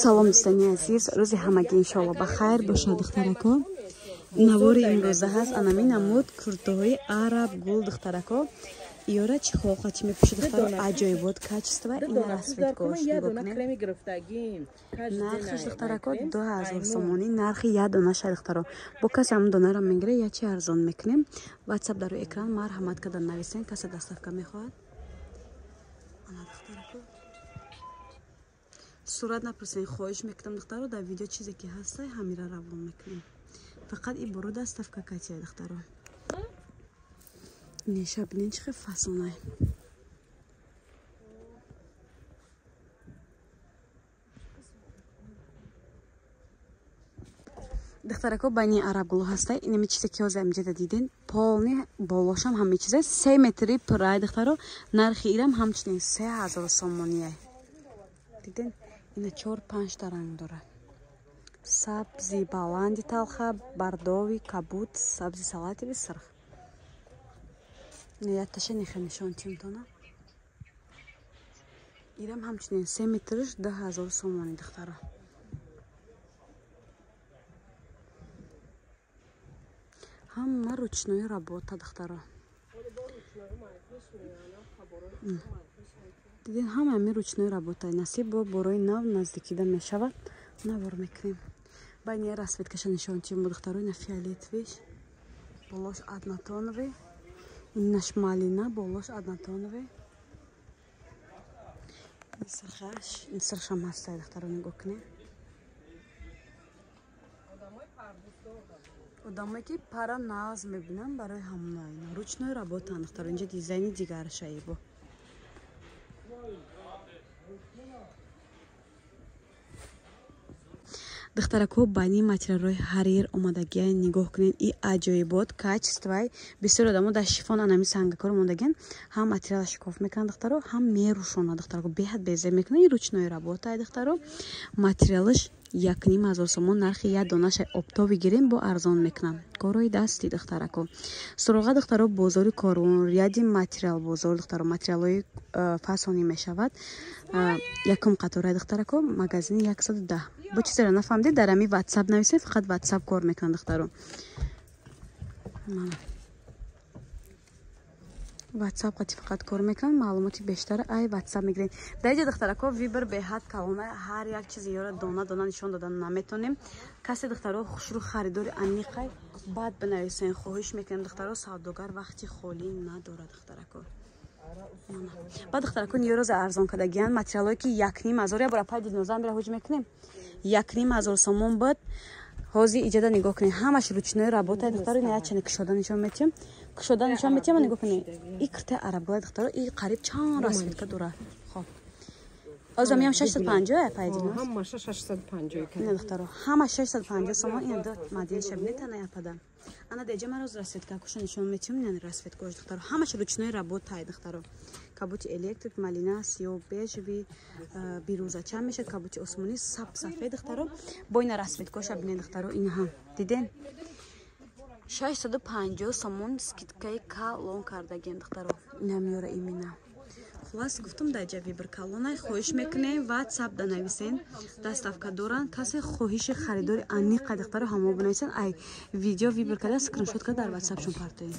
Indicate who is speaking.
Speaker 1: Салом, дӯстони азиз, рӯзи ҳамагӣ иншоалло ба хайр бошад, духтарако. Навори имрӯза ҳаст анами намуд куртаҳои араб гул, духтарако. Иёра чӣ хоқа чӣ мепӯшад, духтаро, аҷоибот качество. Ин расцветкош нигоҳ кунед. Нархаш, духтарако, 2000 сомонӣ, нархи як донаша, духтаро. Бо касе ҳамн донаро мегира, ячи арзон мекунем. Ватсап дар экран, марҳамат карда нависен, касе доставка мехоҳад. Ана, духтарако, сурат напурсен, хоҳиш мекунам, духтаро. Дар видео чизе ки ҳастай, ҳамира равон мекунем. Фақат и боро доставка катия, духтаро. Неша бинен, чӣ хел фасонай. Духтарако, байни арабгуло ҳастай. Инами чизе ки ҳозир амҷада диден, полный болошам ҳама чизе 3 метри пурай, духтаро. Нархи ирам ҳамчунин 3000 сомонияй. Диден, ина чор панҷта ранг дорад: сабзи баланди талха, бордовый, кабуд, сабзи салатовый, сирх. Якташа неха нишон тимтона. Ирам ҳамчунин 3 метрш 2000 сомонӣ, духтаро. Ҳама ручной работа, духтаро. Дидин, ҳама ами ручной работа. Насиб бо борои нав наздикида мешавад, навор мекунем. Байни расцветкаша нишон тим, духтаро. Ина фиолетовыйш, болош однотоновый. Инаш малина, болош однотоновый. Ин сирхаш, ин сирхшам ҳастай, духтаро, нигоҳ кунед. Одамое ки пара нағз мебинанд, барои ҳамонаи ручной работа, духтаро. Инҷа дизайни дигаршаибо. Духтарако, байни материалҳои ҳарир омадагия, нигоҳ кунед. И аҷоибот качествои. Бисёр одамо дар шифон анами сангакоро мондагиан, ҳам материала шикоф мекунанд, духтаро, ҳам мерӯшонад, духтарако, беҳад безеб мекунад. И ручной работа, духтаро. Материалаш 1500 сомон, нархи як донаша. Оптовый гирем, бо арзон мекунам. Корои дасти, духтарако. Суроға, духтаро, бозори Корвон, ряди материал бозор, духтаро. Материалҳои фасонӣ мешавад. Якум қатораи, духтарако, магазини 110. Бо чизеро нафаҳмдед, дар ами ватсап нависед, фақат ватсап кор мекунанд, духтаро. Ватсап қати фақат кор мекунанд. Маълумоти бештар ай ватсап мегиред. Дар иҷа, духтарако, выбор беҳад калона. Ҳар як чизи ёра дона дона нишон додан наметонем. Касе, духтаро, хушрӯ харидори аниқай, баъд бинависен, хоҳиш мекунем, духтаро. Савдогар вақти холӣ надорад, духтарако. Баъд, духтарако, ниёроза арзон кардагиян материалое ки 1500. Я бора пай дилноза мера ҳуҷ мекунем. 1500 сомон буд, ҳозир иҷода нигоҳ кунед, ҳамаш ручной работа, духтаро. Ина ячане кушода нишон метиҳам, кушода нишон метиҳам, нигоҳ кунед. И киртаи арабгулай, духтаро, и қариб чанд расцветка дорад. Хоб, озам ям 650 пайдино.
Speaker 2: Ҳамаша 650.
Speaker 1: Ина, духтаро, ҳама 650 сомон. Ина ду модел шабине тана япада. Ана деҷа ман роз расцветка куша нишон метиҳам. Ина расцветкош, духтаро, ҳамаш ручной работа, духтаро. Кабути электрик, малина, сиёҳ, бежевый, бирӯзача мешад, кабути осмонӣ, саб, сафед, духтаро. Бо ина расцветкоша бинед, духтаро. Инаҳа диден, 650 сомон скидкаи калон кардагием, духтаро. Ина меёра имина. Хулас, гуфтум, дар ҷа выбор калонай. Хоҳиш мекунем, ватсап да нависен, доставка доранд. Касе хоҳиши харидори аниқа, духтаро, ҳамо бинависен. Ай видео выбор карда, скриншот карда, дар ватсапшон партоем.